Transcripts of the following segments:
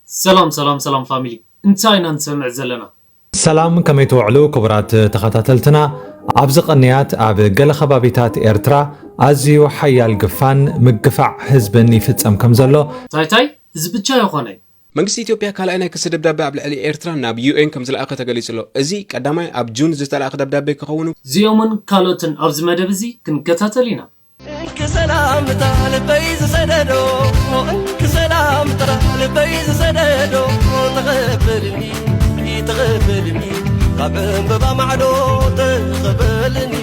ሰላም ሰላም ሰላም ፋሚሊ፣ እንታይ ኢና ንሰምዕ ዘለና? ሰላም፣ ከመይ ትውዕሉ ክቡራት ተኸታተልትና? ኣብዚ ቅንያት ኣብ ገለ ከባቢታት ኤርትራ ኣዝዩ ሓያል ግፋን ምግፋዕ ህዝብን ይፍጸም ከም ዘሎ ታይታይ እዚ ብቻ ይኾነ። መንግስቲ ኢትዮጵያ ካልኣይ ናይ ክሲ ደብዳቤ ኣብ ልዕሊ ኤርትራ ናብ ዩ ኤን ከም ዝለኣኸ ተገሊጹ ኣሎ። እዚ ቀዳማይ ኣብ ጁን ዝተለኣኸ ደብዳቤ ክኸውን እዚኦምን ካልኦትን ኣብዚ መደብ እዚ ክንከታተል ኢና። እንኪ ሰላምታ ልበይ ዝሰደዶ እንኪ ሰላምታ ልበይ ዝሰደዶ ተቐበልኒ ተቐበልኒ ካብ ዕንበባ ማዕዶ ተቐበልኒ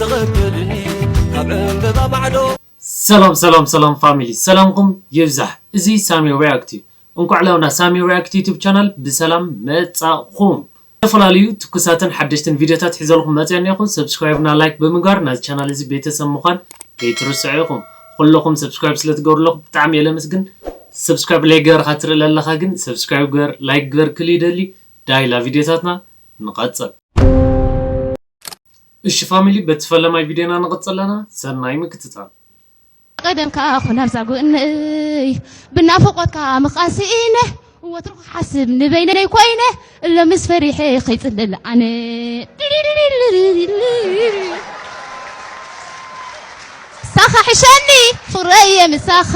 ተቐበልኒ ካብ ዕንበባ ማዕዶ ሰላም ሰላም ሰላም ፋሚሊ፣ ሰላምኩም ይብዛሕ። እዚ ሳሚ ሪያክት እዩ። እንኳዕ ላውና ሳሚ ሪያክት ዩቱብ ቻናል ብሰላም መጻኹም። ዝተፈላለዩ ትኩሳትን ሓደሽትን ቪዲዮታት ሒዘልኩም መፅያ እኒኹ። ሰብስክራይብ እና ላይክ ብምግባር ናዚ ቻናል እዚ ቤተሰብ ምዃን ከይትርስዑ ኢኹም። ኩለኹም ሰብስክራይብ ስለ ትገብሩ ኣለኹም ብጣዕሚ እየ ለመስግን። ሰብስክራይብ ለይገበርካ ትርኢ ለለኻ ግን ሰብስክራይብ ግበር፣ ላይክ ግበር ክል ይደሊ። ዳይላ ቪዲዮታትና ንቐፅል። እሺ ፋሚሊ፣ በቲ ፈለማይ ቪዲዮና ንቐፅል ኣለና። ሰናይ ምክትታል። ቀደምካ ኩናር ዛጉእነይ ብናፍቆትካ ምኻን ስኢነ ወትሩ ክሓስብ ንበይነይ ኮይነ እሎምስ ፈሪሐ ከይጽልል ኣነ ሳኻ ሕሸኒ ፍቕረየ ምሳኻ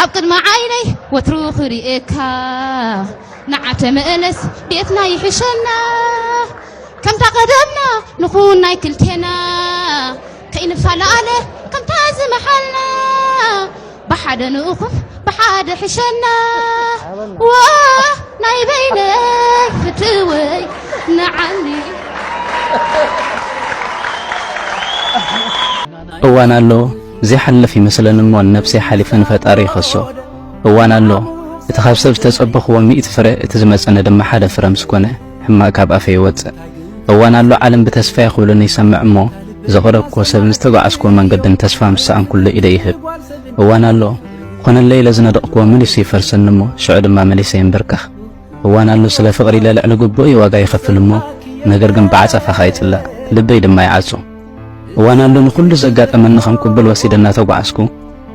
ኣብ ቅድሚ ዓይነይ ወትሩ ክርእየካ ንዓ ተመለስ ቤትና ይሕሸና ከምታ ቀደምና ንኹን ናይ ክልቴና ከይንፈላለ ከምታ ዝመሓልና ብሓደ ንእኹም ብሓደ ሕሸና ዋ ናይ በይነይ ፍትወይ ንዓኒ እዋን ኣሎ ዘይሓልፍ ይመስለኒ እሞ ንነብሰይ ሓሊፈ ንፈጣሪ ይኸሶ። እዋን ኣሎ እቲ ካብ ሰብ ዝተጸበኽዎ ሚእቲ ፍረ እቲ ዝመጸኒ ድማ ሓደ ፍረ ምስ ኮነ ሕማቕ ካብ ኣፈይ ይወጽእ። እዋን ኣሎ ዓለም ብተስፋ እየ ክብለኒ ይሰምዕ እሞ ዘቕረብክዎ ሰብን ዝተጓዓዝክዎ መንገድን ተስፋ ምስ ሰኣንኩሉ ኢደይ ይህብ። እዋን ኣሎ ኮነለይ ኢለ ዝነደቕክዎ መሊሱ ይፈርሰኒ እሞ ሽዑ ድማ መሊሰ ይንበርከኽ። እዋን ኣሎ ስለ ፍቕሪ ኢለ ልዕሊ ግቡእይ ዋጋ ይኸፍል እሞ ነገር ግን ብዓጸፋ ከኣ ይጽላእ ልበይ ድማ ይዓጹ። እዋን ኣሎ ንኹሉ ዘጋጠመኒ ከም ቅቡል ወሲደ እናተጓዓዝኩ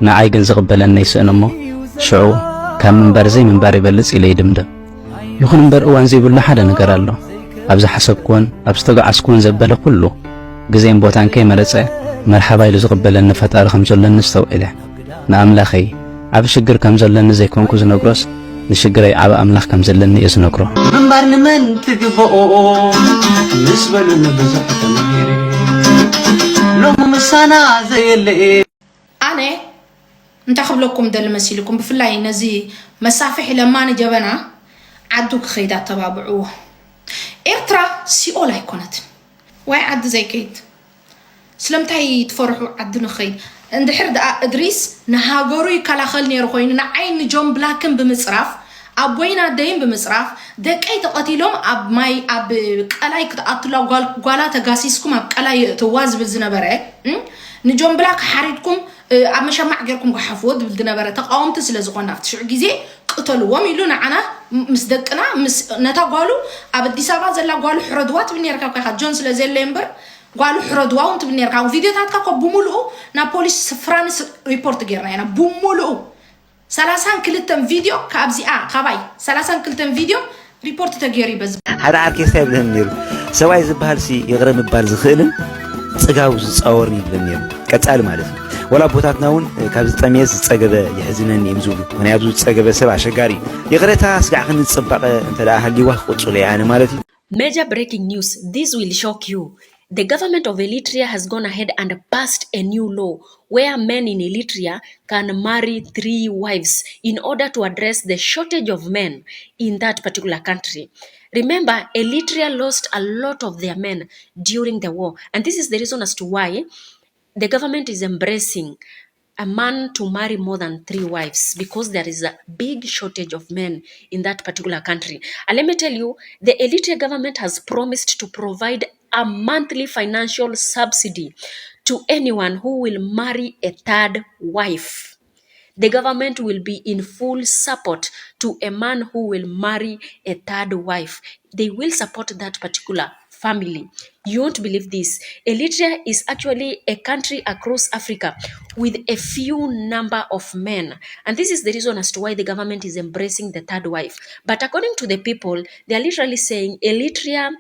ንዓይ ግን ዝቕበለኒ ይስእን እሞ ሽዑ ካብ ምንባር ዘይምንባር ይበልጽ ኢለ ይድምድም። ይኹን እምበር እዋን ዘይብሉ ሓደ ነገር ኣሎ። ኣብ ዝሓሰብክዎን ኣብ ዝተጓዓዝክዎን ዘበለ ኩሉ ግዜን ቦታን ከይመረጸ መርሓባ ኢሉ ዝቕበለኒ ፈጣሪ ከም ዘሎኒ ኣስተውዒለ። ንኣምላኸይ ዓቢ ሽግር ከም ዘለኒ ዘይኮንኩ ዝነግሮስ ንሽግረይ ዓቢ ኣምላኽ ከም ዘለኒ እየ ዝነግሮ። ምንባር ንመን ትግብኦ ምስ በሉኒ ብዙሕ ተማሂረ ሎሚ ምሳና ዘየለኤ ኣነ እንታይ ክብለኩም ደሊ መሲልኩም ብፍላይ ነዚ መሳፍሒ ለማኒ ጀበና ዓዱ ክኸይድ ኣተባብዕዎ። ኤርትራ ሲኦል ኣይኮነትን። ዋይ ዓዲ ዘይከይድ ስለምንታይ ትፈርሑ ዓዲ ንኸይድ? እንድሕር ደኣ እድሪስ ንሃገሩ ይከላኸል ነይሩ ኮይኑ ንዓይ ንጆን ብላክን ብምፅራፍ ኣቦይን ኣደይን ብምፅራፍ ደቀይ ተቐቲሎም ኣብ ማይ ኣብ ቀላይ ክትኣትላ ጓል- ጓላ ተጋሲስኩም ኣብ ቀላይ የእትዋ ዝብል ዝነበረ እም? ንጆን ብላክ ሓሪድኩም እ፣ ኣብ መሸማዕ ጌርኩም ጓሓፍዎ ዝብል ዝነበረ ተቃወምቲ ስለ ዝኾና ኣብቲ ሽዑ ግዜ ቅተልዎም ኢሉ ንዓና ም- ምስ ደቅና ምስ ነታ ጓሉ ኣብ ኣዲስ ኣበባ ዘላ ጓሉ ሕረድዋ ትብል ነርካ እኮ ኢኻ ጆን ስለ ዘየለ እምበር ጓሉ ሕረድዋ እውን ትብል ነርካ ቪድዮታትካ እኮ ብምሉኡ ናብ ፖሊስ ፍራንስ ሪፖርት ጌርና ኢና ብምሉኡ ሰላሳን ክልተን ቪድዮ ካብዚኣ ካባይ ሰላሳን ክልተን ቪድዮ ሪፖርት ተገይሩ እዩ በዚ ሓደ ዓርከይ እንታይ ይብለኒ ነይሩ፣ ሰብኣይ ዝበሃል ሲ ይቕረ ምባል ዝኽእልን ጽጋቡ ዝጻወርን እዩ ይብለኒ ነይሩ። ቀጻሊ ማለት እዩ። ወላ ኣቦታትና እውን ካብ ዝጠምየ ዝጸገበ የሕዝነኒ እዮም ዝብሉ። ምኽንያቱ ዝጸገበ ሰብ ኣሸጋሪ እዩ። ይቕረታ ስጋዕ ክንዲ ጽባቐ እንተ ደኣ ሃልይዋ ክቕጽሎ እየ ኣነ ማለት እዩ። Major breaking news, this will shock you. The government of Eritrea has gone ahead and passed a new law where men in Eritrea can marry three wives in order to address the shortage of men in that particular country. Remember, Eritrea lost a lot of their men during the war, and this is the reason as to why the government is embracing a man to marry more than three wives because there is a big shortage of men in that particular country. And let me tell you, the Eritrea government has promised to provide a monthly financial subsidy to anyone who will marry a third wife. The government will be in full support to a man who will marry a third wife. They will support that particular family. You won't believe this. Eritrea is actually a country across Africa with a few number of men. And this is the reason as to why the government is embracing the third wife. But according to the people, they are literally saying Eritrea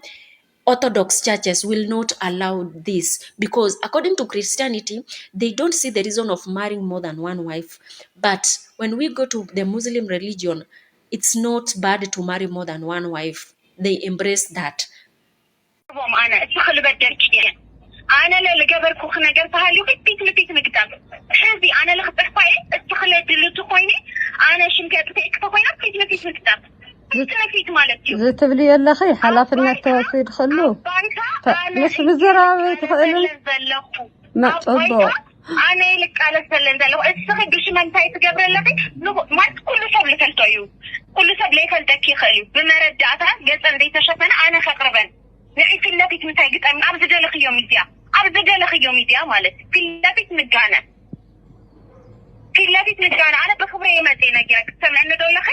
Orthodox churches will not allow this because, according to Christianity, they don't see the reason of marrying more than one wife. But when we go to the Muslim religion, it's not bad to marry more than one wife. They embrace that. ቦም ኣነ እስኺ ልበደልኪ እየ ኣነ ለልገበርኩኺ ነገር ተሃልዩኺ ፊት ንፊት ንግጠም ሕዚ ኣነ ልኽጠፋ እየ እስኺ ለድልቱ ኮይኒ ኣነ ሽምከ ጥተይክፈ ኮይና ፊት ንፊት ንግጠም ፊት ንፊት ማለት እዩ ዝትብልዮ ኣለኺ ሓላፍነት ተወስድክሉ ባይታ ኣነ ምስ ብዘራበ ትኽእሉ ዘለኹ መፅቦ ኣነ ልቃለስ ዘለን ዘለኹ እስኺ ብሽመ እንታይ ትገብረ ኣለኺ ማለት ኩሉ ሰብ ልፈልጦ እዩ ኩሉ ሰብ ለይፈልጠኪ ይኽእል እዩ ብመረዳእታ ገፀን ዘይተሸፈነ ኣነ ከቅርበን ንዒ ፊት ለፊት ምሳይ ግጠሚ ኣብ ዝደለኽዮ ሚድያ ኣብ ዝደለኽዮ ሚድያ ማለት ፊት ለፊት ንጋነ ፊት ለፊት ንጋነ ኣነ ብክብረ የመፀ ነጊረ ክትሰምዕኒ ዶ ኣለኺ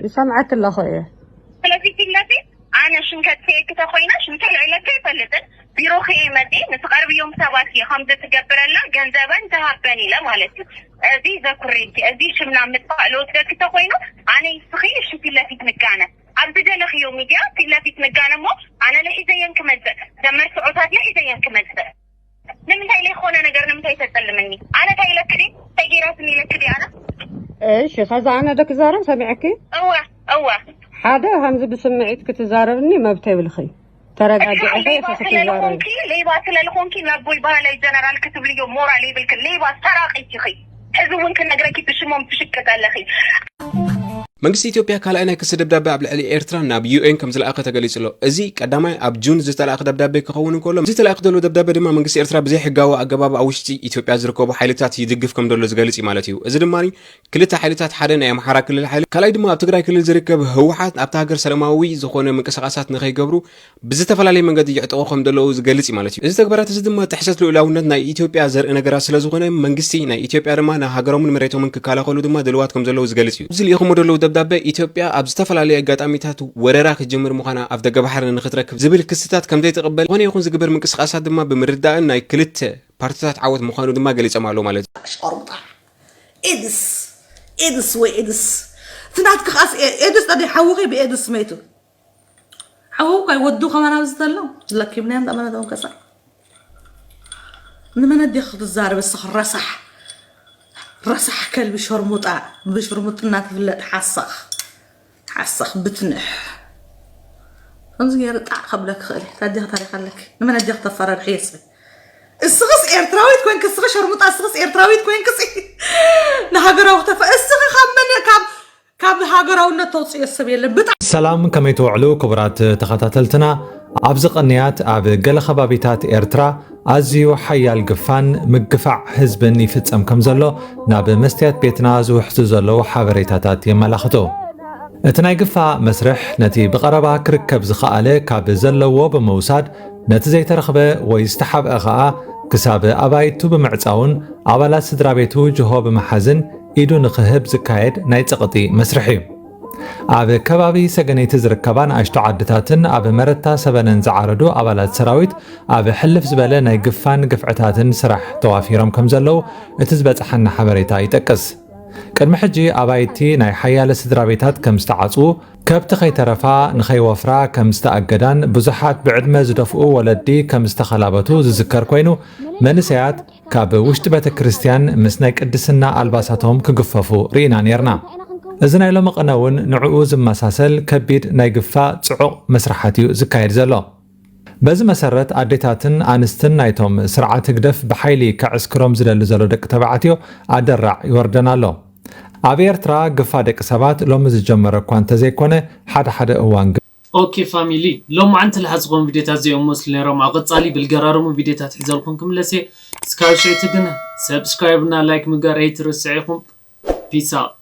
ይሰምዐክ ኣለኹ እየ ስለዚ ፊት ለፊት ኣነ ሽምከ ትሰየኪ ተኮይነ ሽምከ ልዕለከ ይፈልጥን ቢሮ ከየ መፂ ንትቐርብዮም ሰባት እየ ከምዚ ትገብረላ ገንዘበን ትሃበን ኢለ ማለት እዩ እዚ ዘኩሬኪ እዚ ሽምና ምጥፋእ ልወስደኪ ተኮይኑ ኣነ ይስኺ እሺ ፊት ለፊት ንጋነ ኣብ ዝደለኽዮ ሚድያ ፊት ለፊት ንጋነ እሞ ኣነ ለሒዘየን ክመፅእ ዘመርትዖታት ለሒዘየን ክመፅእ ንምንታይ ለይኮነ ነገር ንምንታይ ተፀልምኒ ኣነ እንታይ ኢለክዲ እንታይ ገይራትኒ ኢለክዲ ኣነ እሺ ከዛ ኣነ ዶ ክዛረብ ሰሚዕኪ እወ እወ ሓደ ከምዚ ብስምዒት ክትዛረብኒ መብት የብልኺ ተረጋጊዕኺ ሌባ ኢኺ ክትዛረቢ ስለልኾንኪ ሌባ ስለልኾንኪ ነቦይ ባህላይ ጀነራል ክትብልዮ ሞራል የብልክን ሌባ ሰራቒት ኢኺ ሕዚ እውን ክነግረኪ ብሽሞም ትሽቅጥ ኣለኺ መንግስቲ ኢትዮጵያ ካልኣይ ናይ ክሲ ደብዳበ ኣብ ልዕሊ ኤርትራ ናብ ዩ ኤን ከም ዝለኣኸ ተገሊጹ ኣሎ። እዚ ቀዳማይ ኣብ ጁን ዝተለኣኸ ደብዳበ ክኸውን እንከሎ፣ እዚ ተለኣኺ ዘሎ ደብዳበ ድማ መንግስቲ ኤርትራ ብዘይሕጋዊ ኣገባብ ኣብ ውሽጢ ኢትዮጵያ ዝርከቡ ሓይልታት ይድግፍ ከም ዘሎ ዝገልጽ እዩ ማለት እዩ። እዚ ድማ ክልተ ሓይልታት፣ ሓደ ናይ ኣምሓራ ክልል ሓይሊ፣ ካልኣይ ድማ ኣብ ትግራይ ክልል ዝርከብ ህወሓት ኣብታ ሃገር ሰላማዊ ዝኾነ ምንቅስቓሳት ንኸይገብሩ ብዝተፈላለየ መንገዲ ይዕጥቑ ከም ዘለዉ ዝገልጽ እዩ ማለት እዩ። እዚ ተግባራት እዚ ድማ ጥሕሰት ልኡላውነት ናይ ኢትዮጵያ ዘርኢ ነገራት ስለ ዝኾነ፣ መንግስቲ ናይ ኢትዮጵያ ድማ ንሃገሮምን መሬቶምን ክከላኸሉ ድማ ድልዋት ከም ዘለዉ ዝገልጽ እዩ። ኣብዚ ልኢኹሞ ዘለዉ ደብዳበ፣ ኢትዮጵያ ኣብ ዝተፈላለየ ኣጋጣሚታት ወረራ ክትጅምር ምዃና ኣብ ደገ ባሕሪ ንኽትረክብ ዝብል ክስታት ከም ዘይትቕበል፣ ዝኾነ ይኹን ዝግበር ምንቅስቓሳት ድማ ብምርዳእን ናይ ክልተ ፓርትታት ዓወት ምዃኑ ድማ ገሊጾም ኣለዉ ማለት እዩ። ኣሽቆርሙጣ ኤድስ ኤድስ ወይ ኤድስ ትናትኪ ኻስ ኤድስ ጠዲ ሓውኺ ብኤድስ መይቱ ሓው ካይ ወዱ ከማን ኣብዚ ዘሎ ለኪብናዮም ጠመነተውን ከሳ ንመን ኣዴኺ ክትዛረብ እስኺ ረሳሕ ረሳሕ ከልቢ ሸርሙጣ ብሽርሙጥና ትፍለጥ ሓሳኽ ሓሳኽ ብትንሕ ከምዚ ገይረ ጣዕ ከብለክ ክእል ታዲያ ታሪክ ኣለክ ንመን ኣዴኺ ተፈራርሒ የስበ እስኽስ ኤርትራዊት ኮንክ እስኺ ሸርሙጣ እስኽስ ኤርትራዊት ኮንክ ሲ ንሃገራዊ ክተፈ እስኺ ካብ መን ካብ ካብ ሃገራውነት ተውፅዮ ሰብ የለን ብጣ ሰላም ከመይ ትውዕሉ ክቡራት ተኸታተልትና። ኣብዚ ቅንያት ኣብ ገለ ከባቢታት ኤርትራ ኣዝዩ ሓያል ግፋን ምግፋዕ ህዝብን ይፍጸም ከም ዘሎ ናብ መስትያት ቤትና ዝውሕዙ ዘለዉ ሓበሬታታት የመላኽቱ። እቲ ናይ ግፋ መስርሕ ነቲ ብቐረባ ክርከብ ዝኸኣለ ካብ ዘለዎ ብምውሳድ ነቲ ዘይተረኽበ ወይ ዝተሓብአ ኸኣ ክሳብ ኣባይቱ ብምዕጻውን ኣባላት ስድራ ቤቱ ጅሆ ብምሓዝን ኢዱ ንኽህብ ዝካየድ ናይ ጸቕጢ መስርሕ እዩ። ኣብ ከባቢ ሰገነይቲ ዝርከባ ንኣሽቱ ዓድታትን ኣብ መረታ ሰበነን ዝዓረዱ ኣባላት ሰራዊት ኣብ ሕልፍ ዝበለ ናይ ግፋን ግፍዕታትን ስራሕ ተዋፊሮም ከም ዘለዉ እቲ ዝበጽሓና ሓበሬታ ይጠቅስ። ቅድሚ ሕጂ ኣባይቲ ናይ ሓያለ ስድራ ቤታት ከም ዝተዓጽዉ፣ ከብቲ ከይተረፋ ንኸይወፍራ ከም ዝተኣገዳን ብዙሓት ብዕድመ ዝደፍኡ ወለዲ ከም ዝተኸላበቱ ዝዝከር ኮይኑ፣ መንእሰያት ካብ ውሽጢ ቤተ ክርስቲያን ምስ ናይ ቅድስና ኣልባሳቶም ክግፈፉ ርኢና ኔርና። እዚ ናይ ሎሚ ቅነ እውን ንዕኡ ዝመሳሰል ከቢድ ናይ ግፋ ጽዑቕ መስርሓት እዩ ዝካየድ ዘሎ። በዚ መሰረት ኣዴታትን ኣንስትን ናይቶም ስርዓት ህግደፍ ብሓይሊ ከዕስክሮም ዝደሊ ዘሎ ደቂ ተባዕትዮ ኣደራዕ ይወርደን ኣሎ። ኣብ ኤርትራ ግፋ ደቂ ሰባት ሎሚ ዝጀመረ እኳ እንተዘይኮነ ሓደ ሓደ እዋን ግን ኦኬ ፋሚሊ ሎማዓንቲ ዝሓዝኹም ቪዲዮታት እዚኦም መስሉ ነይሮም ኣብ ቀፃሊ ብልገራርሙ ቪዲዮታት ሒዘልኩም ክምለስ እየ እስካብ ሽዕቲ ግን ሰብስክራይብ እና ላይክ ምግባር ኣይትርስዕ ኢኹም ፒስ ኣውት